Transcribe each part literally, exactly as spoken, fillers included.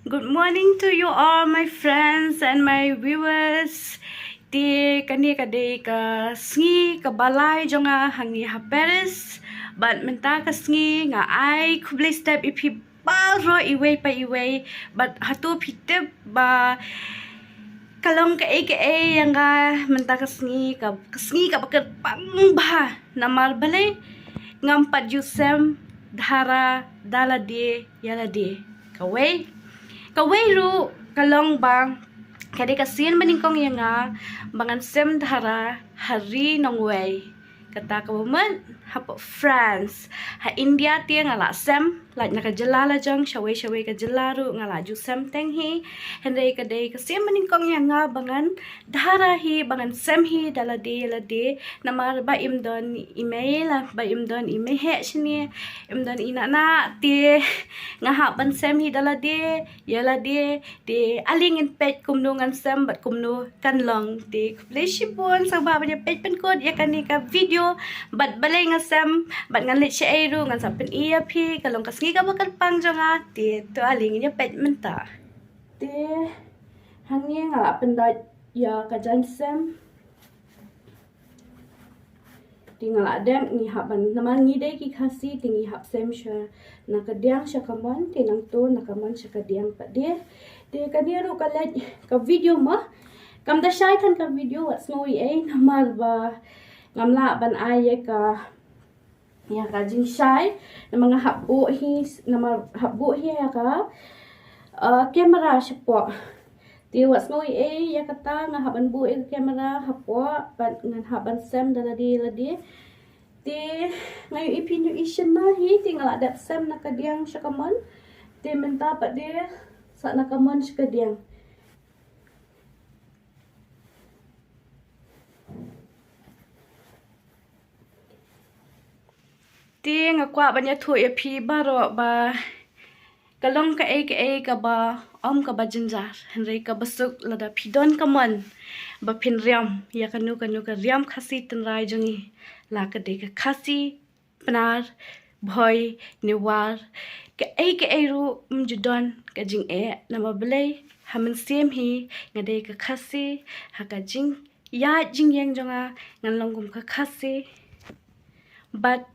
Good morning to you all, my friends and my viewers. Te kane ka dei ka sngi kaba lai jong nga hangne ha Paris. Bad mynta ka sngi nga ai khublei step ïa phi baroh iwei pa iwei. Bad hato phi tip ba ka long kaei kaei ïa nga mynta ka sngi, ka, ka sngi kaba kyrpang bha. Namar balei? Ngam pat ju sem dhara da lade ïa lade. Kawei, kawei ruh ka long ba ka dei ka sien ba nyngkong ïa nga ba ngan sem dhara ha ri nongwei. Kata ka mut hapoh France. Ha India te nga la sem, lait na ka jylla la jong, shawei shawei ka jylla ruh nga la ju sem teng hi. Hynrei ka dei ka sien ba nyngkong ïa nga ba ngan dhara hi, ba ngan sem hi da lade ïa lade. Namar ba im don i mei la, ba im don i mei heh shane, im don i nana, te nga hap ban sem hi da lade ïa lade. Te ale ngin peit kumno ngan sem bad kumno kan long. Te khublei shibun sngewbha ban ïa peit pynkut ïa kane ka video. Bad balei nga sem bad ngan leit shaei ruh ngan sa pyni ïa phi. Ka long ka sngi kaba kyrpang jong nga. Te to ale ngin ïa peit mynta. Te hangne nga la pyndait ïa ka jaiñsem. Te nga la dep, ngi hap ban, namar ngi dei ki Khasi te ngi hap sem sha na ka diang sha ka mon, te nangto na ka mon sha ka diang pat de. Te kane ruh ka leit ka video mo. Kam da shai than ka video, wat sngew ei ei, namar ba ngam lah ban ai ïa ka, ïa ka jingshai, namar nga hap buh hi, namar hap buh hi ïa ka, uh, camera shapoh. Te wat sngew ei ei ïa kata, nga hap ban buh ïa ka camera hapoh, bad ngan hap ban sem da lade lade. Te nga ïohi phin ïohi shynna hi, te nga la dep sem na ka diang sha ka mon. Te mynta pat de sa na ka mon sha ka diang. Te nga kwah ban ïathuh ïa phi baroh ba ka long kaei kaei kaba ym kaba jynjar, hynrei kaba suk lada phi don ka mon ba phin riam ïa kano kano ka riam Khasi tynrai jong ngi, la ka dei ka Khasi, Pnar, Bhoi ne War, kaei kaei ruh ym ju don ka jingeh. Namar balei? Ha mynsiem hi nga dei ka Khasi, ha ka jing ïa jingïeng jong nga ngan long kum ka Khasi. Bad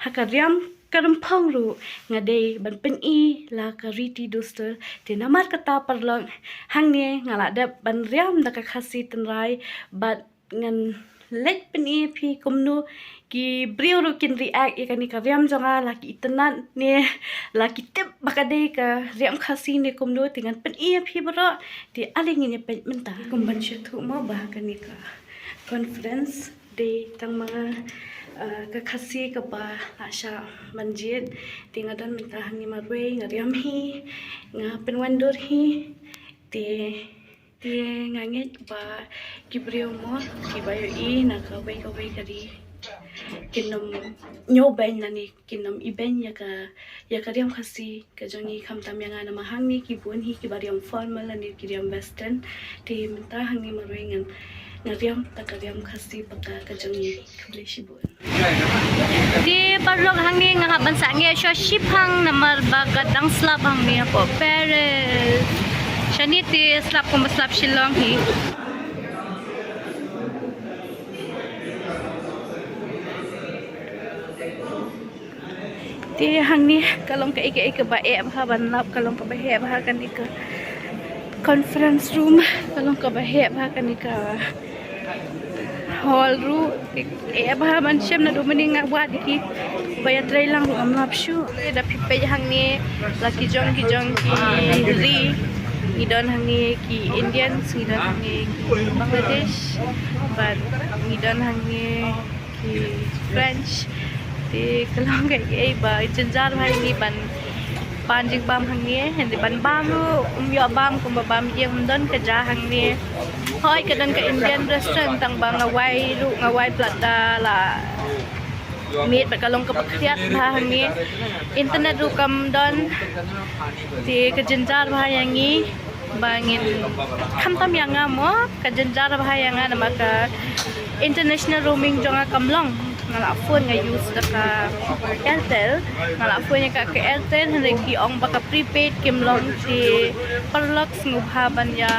ha ka riam ka rymphang ruh nga dei ban pyni la ka riti dustur. Te namar kata paralok, hangne nga la dep ban riam da ka Khasi tynrai, bad ngan leit pyni phi kumno ki briew ruh kin react ïa kane ka riam jong nga, la ki itynnad ne la ki tip ba ka dei ka riam Khasi ne kumno. Te ngan pyni ïa phi baroh. Te ale ngin ïa peit mynta. Kum ban shu ïathuh mo ba kane ka conference dei tang ma nga, uh, ka Khasi kaba la shah ban jied. Te nga don mynta hangne marwei, nga riam hi, nga pynwandur hi. Te Te nga ngeit ba ki briew mo kiba ïohi na kawei kawei ka ri kin ym ñiewbeiñ lane kin ym ibeiñ ïa ka, ïa ka riam Khasi ka jong ngi, khamtam ïa nga, namar hangne ki bun hi kiba riam formal lane ki riam western. Te mynta hangne marwei ngan, nga riam da ka riam Khasi paka ka jong ngi. Khublei shibun. Te paralok, hangne nga hap ban sangeh shuwa shiphang namar ba ka dang slap hangne hapoh Paris. Shane te slap kumba slap Shillong hi. Te hangne ka long kaei kaei kaba eh bha ban lap, ka long kaba heh bha kane ka conference room, ka long kaba heh bha kane ka hall ruh. Eh bha ban shem naduh mynne nga wad ïa kiba ïatrei lang ruh ngam lap shuh. Da phi peit hangne la ki jong ki jong ki ri, ngi don hangne ki Indians, ngi don hangne ki Bangladesh, bad ngi don hangne ki French. Te ka long kaei kaei ba jynjar bha ïa ngi ban pan jingbam hangne, hynrei ban bam ruh ym ïoh bam kumba bam ïing, ym don ka ja hangne. Hooid ka don ka Indian restaurant tang ba nga wai ruh nga wai palat da la miet bad ka long kaba khriat bha hangne. Internet ruh kam don. Te ka jynjar bha ïa ngi. Ba ngin, khamtam ïa nga mo, ka jynjar bha ïa nga namar ka international roaming jong nga kam long. Nga la phone, nga use da ka Airtel. Nga la phone ïa ka, ka Airtel, hynrei ki ong ba ka prepaid kim long, te paralok sngewbha ban ïa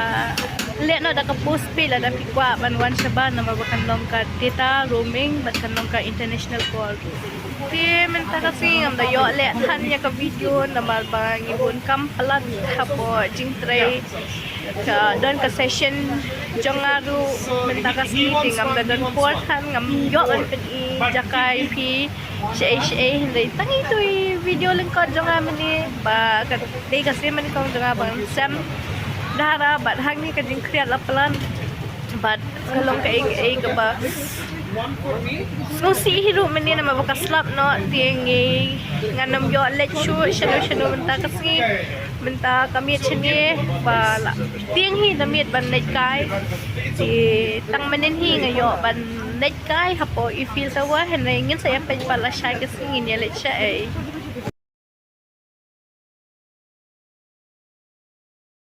leh noh da ka postpaid lada phi kwah ban wan shabar, namar ba kan long ka data roaming bad kan long ka international call. Te mynta ka sngi ngam da ïoh leh than ïa ka video namar ba ngi bun kam palat hapoh jingtrei. Ka don ka session jong nga ruh mynta ka sngi, te ngam da don por than, ngam ïoh ban pyni jaka ïa phi shaei shaei, hynrei tang ito i video lyngkot jong nga mynne, ba ka dei ka sien ba nyngkong jong nga ban sem dara bad hangne ka jingkhriat la palat. Bad ka long kaei kaei kaba sngewsih hi ruh mynne namar ba ka slap noh, te ngi, ngan ym ïoh leit shuh shano shano mynta ka sngi. Mynta ka miet shane ba la tieng hi da miet ban leit kai. Te tang mynnin hi nga ïoh ban leit kai hapoh Eiffel Tower, hynrei ngin sa ïa peit pat lashai ka sngi ngin ïa leit shaei.